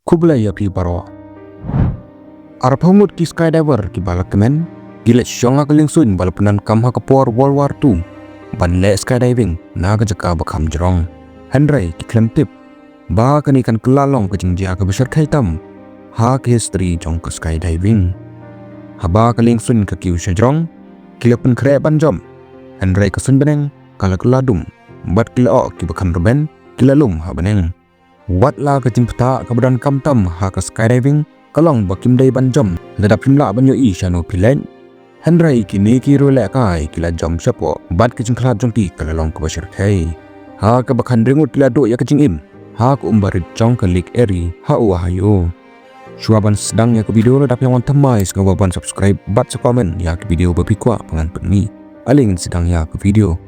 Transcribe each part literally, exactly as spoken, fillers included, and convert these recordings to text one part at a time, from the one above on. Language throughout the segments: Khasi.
Khublei ïa phi baroh. Arphew ngut ki skydiver kiba la kmen ki la shong ha ka liengsuiñ ba la pyndonkam ha ka por World War Two ban leh skydiving na ka jaka ba kham jrong. Hynrei ki khlem tip ba kane kan kylla long ka jingjia kaba shyrkhei tam ha ka history jong ka skydiving. Haba ka liengsuiñ ka kiew sha jrong, ki la pynkhreh ban jump, hynrei ka suiñ bneng ka la kylla dum bad ki lyoh kiba kham rben ki la lum ha bneng. Wat la ka jingpyntah kaba donkam tam ha ka skydiving ka long ba kim dei ban jump lada phim lah ban ïohi shano phi leit. Hynrei kine ki riewlehkai ki la jump shapoh bad ka jingkhlad jong ki ka la long kaba shyrkhei. Ha kaba khathynriew ngut ki la duh ïa ka jingim ha ka um barit jong ka Lake Erie ha Ohio. Shuwa ban sdang ïa ka video, lada phi wan thymmai sngewbha ban subscribe bad sa comment ïa ka video ba phi kwah ba ngan pynmih. Ale ngin sdang ïa ka video.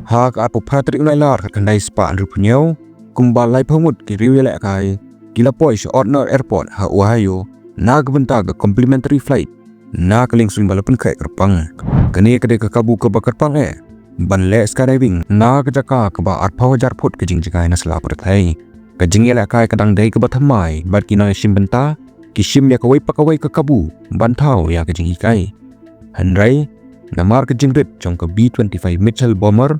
Ha ka arphew phra tarik u Nailar khatkhyndai spah hynriewphew hynñiew, kumba laiphew ngut ki riewlehkai ki la poi sha O'Hare Airport ha Ohio na ka bynta ka complimentary flight na ka liengsuiñ ba la pynkhreh kyrpang. Kane ka dei ka kabu kaba kyrpang eh ban leh skydiving na ka jaka kaba arphew hajar phut ka jingjngai na sla pyrthei. Ka jingïalehkai ka dang dei kaba thymmai bad ki nongïashim bynta ki shim ïa kawei pa kawei ka kabu ban thaw ïa ka jinghikai. Hynrei namar ka jingrit jong ka B twenty-five Mitchell bomber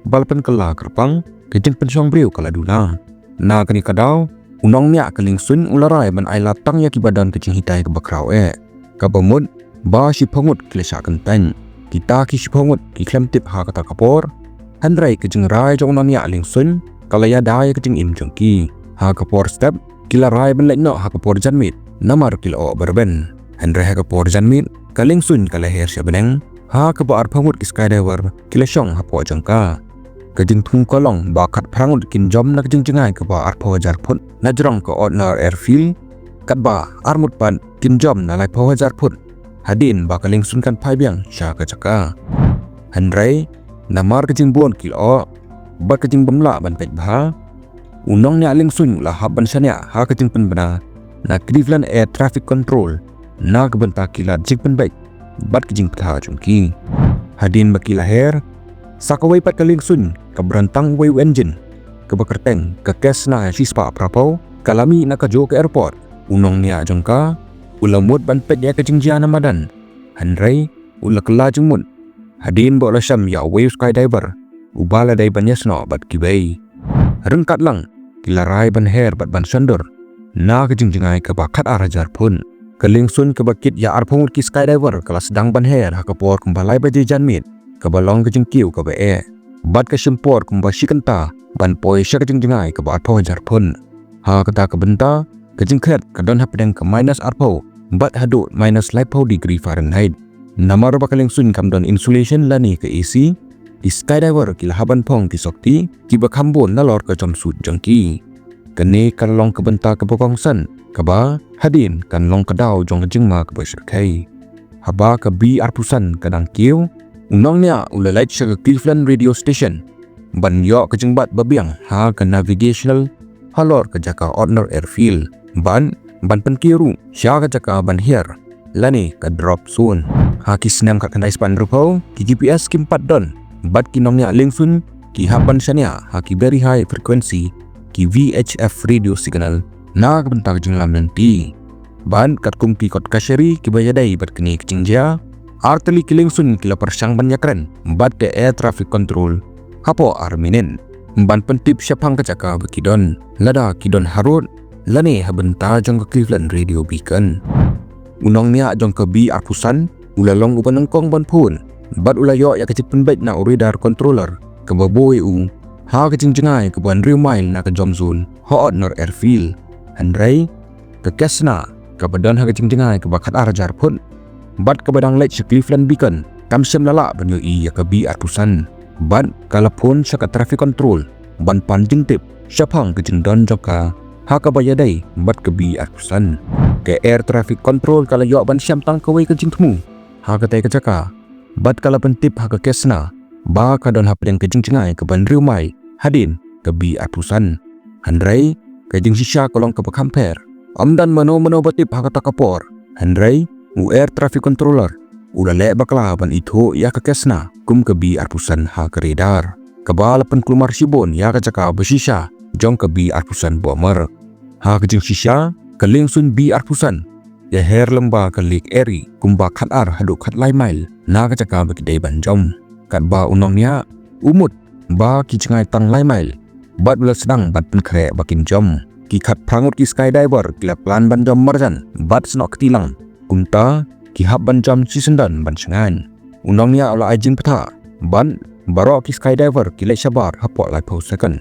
ba la pynkylla kyrpang, ka jingpynshong briew ka la duna. Na kane ka daw u nongñiah ka liengsuiñ u la rai ban ailad tang ïa kiba don ka jinghikai kaba khraw eh. Kaba mut ba shiphew ngut ki la shah kyntait. Kita ki shiphew ngut ki khlem tip ha kata ka por. Hynrei ka jingrai jong u nongñiah liengsuiñ ka la ïada ïa ka jingim jong ki. Ha ka por step ki la rai ban leit noh ha ka por janmiet namar ki la oh ba rben. Hynrei ha ka por janmiet ka liengsuiñ ka la her sha bneng, ha kaba arphew ngut ki skydiver ki la shong hapoh jong ka. Ka jingthmu ka long ba khatphra ngut kin jump na ka jingjngai kaba arphew hajar phut na jrong ka O'Hare Airfield, katba ar ngut pat kin jump na laiphew hajar phut hadien ba ka liengsuiñ kan phai biang sha ka jaka. Hynrei namar ka jingbun ki lyoh bad ka jingbymlah ban peit bha, u nongñiah liengsuiñ u la hap ban shaniah ha ka jingpynbna na Cleveland Air Traffic Control na ka bynta ki lad jingpynbeit bad ka jingpynbha jong ki. Hadien ba ki la her, sa kawei pat ka liengsuiñ kaba don tang uwei u engine kaba kyrteng ka Cessna shispah phraphew ka la mih na kajuh ka airport. U nongñiah jong ka u la mut ban peit ïa ka jingjia na madan, hynrei u la kylla jingmut hadien ba u la shem ïa uwei u skydiver uba la dei ban ïasnoh bad kiwei. Ryngkat lang ki la rai ban her bad ban shondur na ka jingjngai kaba khatar hajar phut. Ka liengsuiñ kaba kit ïa arphew ngut ki skydiver ka la sdang ban her ha ka por kumba lai baje janmiet, kaba long ka jingkiew kaba eh bad ka shim por kumba shi kynta ban poi sha ka jingjngai kaba arphew hajar phut. Ha kata ka bynta ka jingkhet ka don hapdeng ka minus arphew bad haduh minus laiphew degree Fahrenheit. Namar ba ka liengsuiñ kam don insulation lane ka A C, ki skydiver ki la hap ban phong ki sokti kiba kham bun nalor ka jumpsuit jong ki. Kane ka long ka bynta kaba kongsan kaba hadien kan long ka daw jong ka jingma kaba shyrkhei. Haba ka B arphew san ka dang kiew, u nongñiah u la leit sha ka Cleveland Radio Station ban ïoh ka jingbat ba biang ha ka navigational halor ka jaka O'Hare Airfield, ban ban pynkiew ruh sha ka jaka ban hiar lane ka drop zone. Ha ki snem khatkhyndai spah hynriewphew ki G P S kim pat don bad ki nongñiah liengsuiñ ki hap ban shaniah ha ki very high frequency, ki V H F radio signal na ka bynta ka jinglam lynti. Bad katkum ki kot kashari kiba ïadei bad kine ki jingjia, artylli ki liengsuiñ ki la pyrshang ban ïakren bad ka air traffic control hapoh ar minit ban pyntip shaphang ka jaka ba ki don, lada ki don harud lane ha bynta jong ka Cleveland Radio Beacon. U nongñiah jong ka B arphew san u la long uba nyngkong ban phone bad u la ïoh ïa ka jingpynbeit na u radar controller kaba buh ïa u ha ka jingjngai kaba hynriew mile na ka jump zone ha O'Hare Airfield. Hynrei ka Cessna kaba don ha ka jingjngai kaba khatar hajar phut bad kaba dang leit sha Cleveland Beacon kam shym la lah ban ïohi ïa ka B arphew san bad ka la phone sha ka traffic control ban pan jingtip shaphang ka jingdon jong ka ha kaba ïadei bad ka B arphew san. Ka air traffic control ka la ïoh ban shem tang kawei ka jingthmu ha katei ka jaka bad ka la pyntip ha ka Cessna ba ka don hapdeng ka jingjngai kaba hynriew mile hadien ka B arphew san. Hynrei ka jingshisha ka long kaba kham pher. Ym don mano mano ba tip ha kata ka por, hynrei u air traffic controller u la leh bakla ban ithuh ïa ka kesna kum ka B arphew san ha ka radar, kaba la pynkulmar shibun ïa ka jaka ba shisha jong ka B arphew san bomber. Ha ka jingshisha, ka liengsuiñ B arphew san ïaher lyngba ka Lake Erie kumba khatar haduh khatlai mail na ka jaka ba ki dei ban jom. Katba u nongñiah u mut ba ki jngai tang lai mail bad u la sdang ban pynkhreh ba kin jom. Ki khatphra ngut ki skydiver ki la plan ban jom marjan bad snoh kti lang. Kumta ki hap ban jom shisyndon ban shngaiñ. U nongñiah u la ai jingpyrta bad baroh ki skydiver ki leit shabar hapoh laiphew second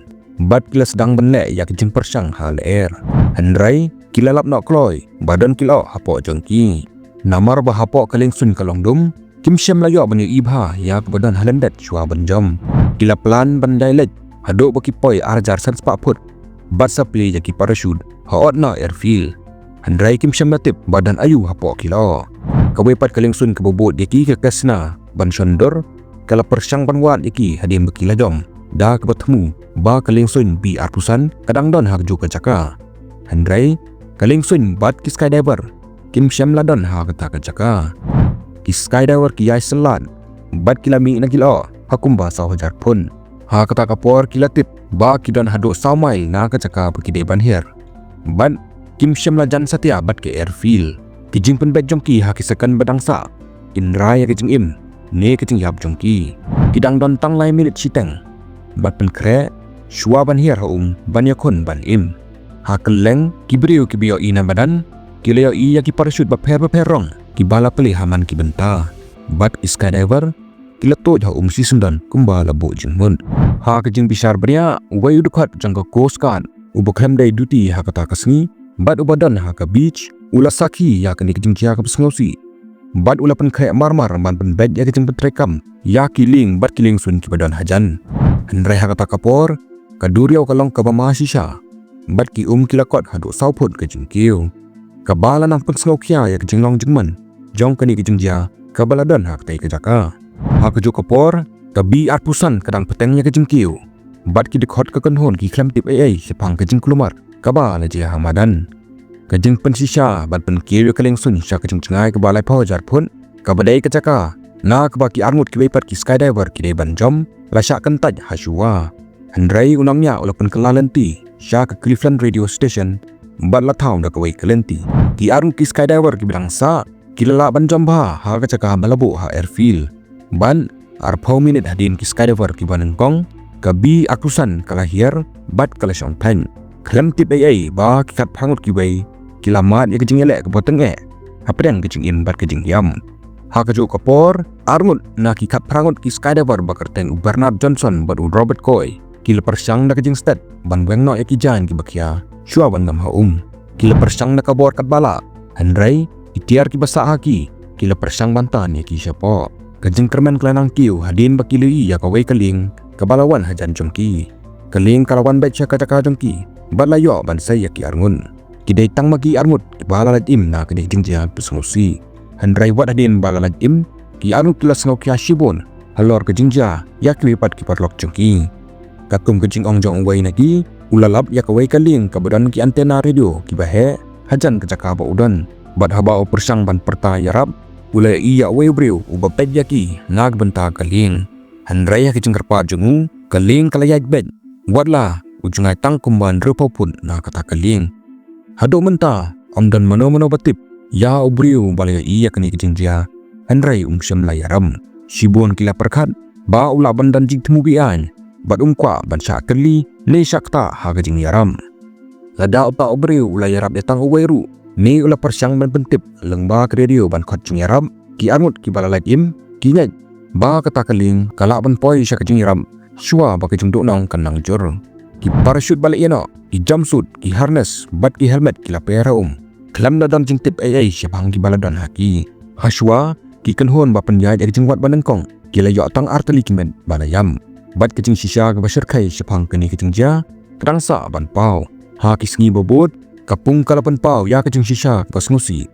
bad ki la sdang ban leh ïa ki jingpyrshang ha lyer. Hynrei ki la lap noh kloi ba don ki lyoh hapoh jong ki. Namar ba hapoh ka liengsuiñ ka long dum, kim shym la ïoh ban ïohi bha ïa kaba don ha lyndet shuwa ban jom. Ki la plan ban jai leit haduh ba ki poi ar hajar san spah phut bad sa plie ïa ki parachute ha Otna Airfield. Hynrei kim shym la tip ba don aïu hapoh ki lyoh. Kawei pat ka liengsuiñ kaba bud ïa ki ka kesna ban shon dur ka la pyrshang ban wad ïa ki hadien ba ki la jom da kaba thmu ba ka liengsuiñ B arphew san ka dang don ha kajuh ka jaka. Hynrei ka liengsuiñ bad ki skydiver kim shym la don ha kata ka jaka. Ki skydiver ki ïai syllat bad ki la mih na ki lyoh ha kumba saw hajar phut. Ha kata ka por ki la tip ba ki don haduh saw mail na ka jaka ba ki dei ban hiar bad kim shym la jan satia bad ka airfield. Ki jingpynbeit jong ki ha ki second ba dang sah kin rai ïa ka jingim ne ka jingïap jong ki. Ki dang don tang lai minit shiteng ban pynkhreh shuwa ban hiar ha um ban ïakhun ban im. Ha kylleng ki briew kiba ïohi na madan ki la ïohi ïa ki parachute bapher bapher rong kiba la plie ha man ki bynta bad ki skydiver ki la tuid ha um shisyndon kumba la buh jingmut. Ha ka jingbishar bniah, uwei u dkhot jong ka Coast Guard uba khlem dei duty ha kata ka sngi bad uba don ha ka beach u la sakhi ïa kane ka jingjia kaba sngewsih bad u la pynkhreh marmar ban pynbeit ïa ka jingpyntreikam ïa ki lieng bad ki liengsuiñ kiba don hajan. Hynrei ha kata ka por ka duriaw ka long kaba ma shisha bad ki um ki la kot haduh saw phut ka jingkiew, kaba la nang pynsngewkhia ïa ka jinglong jingman jong kane ka jingjia kaba la don ha katei ka jaka. Ha kajuh ka por ka B arphew san ka dang bteng ïa ka jingkiew bad ki dkhot ka kynhun ki khlem tip ei ei shaphang ka jingkulmar kaba la jia ha madan. Ka jingpynshisha ban pynkiew ïa ka liengsuiñ sha ka jingjngai kaba laiphew hajar phut kaba dei ka jaka na kaba ki arngut kiwei pat ki skydiver ki dei ban jom la shah kyntait ha shuwa. Hynrei u nongñiah u la pynkylla lynti sha ka Cleveland Radio Station bad la thaw da kawei ka lynti. Ki arngut ki skydiver kiba dang sah ki la lah ban jom bha ha ka jaka ba la buh ha airfield. Bad arphew minit hadien ki skydiver kiba nyngkong, ka B arphew san ka la hiar bad ka la shong thaiñ. Khlem tip ei ei ba ki khatphra ngut kiwei ki la mad ïa ka jingïaleh kaba tyngeh hapdeng ka jingim bad ka jinghiam. Ha kajuh ka por arngut na ki khatphra ngut ki skydiver ba kyrteng u Bernard Johnson bad u Robert Coe ki la pyrshang da ka jingstet ban weng noh ïa ki jaiñ kiba khia shuwa ban ngam ha um. Ki la pyrshang da ka bor katba lah, hynrei ki tiar kiba sah ha ki ki la pyrshang ban tan ïa ki shapoh. Ka jingkyrmen ka la nang kiew hadien ba ki la ïohi ïa kawei ka lieng kaba la wan hajan jong ki. Ka lieng ka la wan beit sha ka jaka jong ki bad la ïoh ban sei ïa ki arngut. Ki dei tang ma ki arngut kiba la lait im na kane ka jingjia kaba sngewsih. Hynrei wat hadien ba la lait im ki arngut ki la sngewkhia shibun halor ka jingjia ïa kiwei pat ki paralok jong ki. Katkum ka jingong jong uwei na ki, u la lap ïa kawei ka lieng kaba don ki antenna radio kiba heh hajan ka jaka ba u don. Bad haba u pyrshang ban pyrta ïarap, u la ïohi ïa uwei u briew uba peit ïa ki na ka bynta ka lieng. Hynrei ha ka jingkyrpad jong u, ka lieng ka la ïaid beit, watla u jngai tang kumba hynriewphew phut na kata ka lieng. Haduh mynta ym don mano mano ba tip ïa u briew ba la ïohi ïa kane ka jingjia, hynrei um shym la ïarap. Shibun ki la pyrkhat ba u lah ban don jingthmu beaiñ bad um kwah ban shah kylli ne shah ktah ha ka jingïarap. Lada uta u briew u la ïarap ïa tang uwei ruh ne u la pyrshang ban pyntip lyngba ka radio ban khot jingïarap, ki arngut kiba la lait im ki ngeit ba kata ka lieng ka lah ban poi sha ka jingïarap shuwa ba ka jingduhnong kan nang jur. Ki parachute ba la ïeh noh, ki jumpsuit, ki harness bad ki helmet ki la per ha um. Khlem da don jingtip ei ei shaphang kiba la don ha ki. Hashwa ki kynhun ba pynïaid ïa ka jingwad ba nyngkong ki la ïoh tang ar tylli ki met ba la ïap. Bad ka jingshisha kaba shyrkhei shaphang kane ka jingjia ka dang sah ban paw. Ha ki sngi ba bud ka pung ka la pynpaw ïa ka jingshisha kaba sngewsih,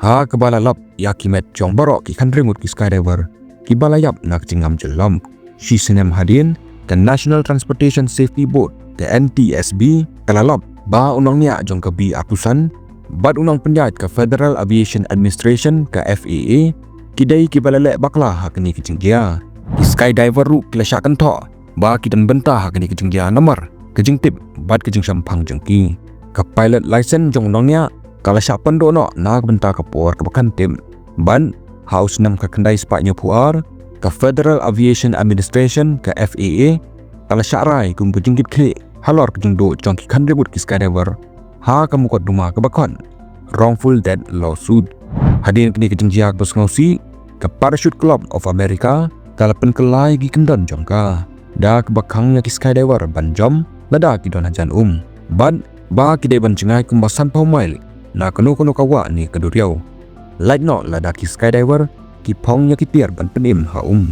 ha kaba la lap ïa ki met jong baroh ki khyndai ngut ki skydiver kiba la ïap na ka jingngam jyllop. Shi snem hadien, ka National Transportation Safety Board, ka N T S B, ka la lap ba u nongñiah jong ka B arphew san bad u nongpynïaid ka Federal Aviation Administration, ka F A A, ki dei kiba la leh bakla ha kane ka jingjia. Ki skydiver ruh ki la shah kynthoh ba ki don bynta ha kane ka jingjia namar ka jingtip bad ka jingshemphang jong ki. Ka pilot license jong u nongniah ka la shah pynduh noh na ka bynta ka por kaba khlem tip. Bad ha u snem khatkhyndai spah hynñiewphew ar, ka Federal Aviation Administration, ka F A A, ka la shah rai kum ka jingkitkhlieh halor ka jingduh jong ki khyndai ngut ki skydiver ha ka mukotduma kaba khot wrongful death lawsuit. Hadien kane ka jingjia kaba sngewsih, ka Parachute Club of America ka la pynkylla ïa ki kyndon jong ka da kaba khang ïa ki skydiver ban jump lada ki don hajan um, bad ba ki dei ban jngai kumba sanphew mail na kano kano ka wah ne ka duriaw, lait noh lada ki skydiver ki phong ïa ki tiar ban pynim ha um.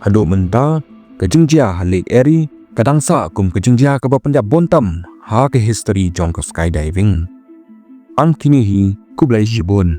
Haduh mynta, ka jingjia ha Lake Erie ka dang sah kum ka jingjia kaba pynïap bun tam ha ka history jong ka skydiving. Tang kine hi, khublei shibun.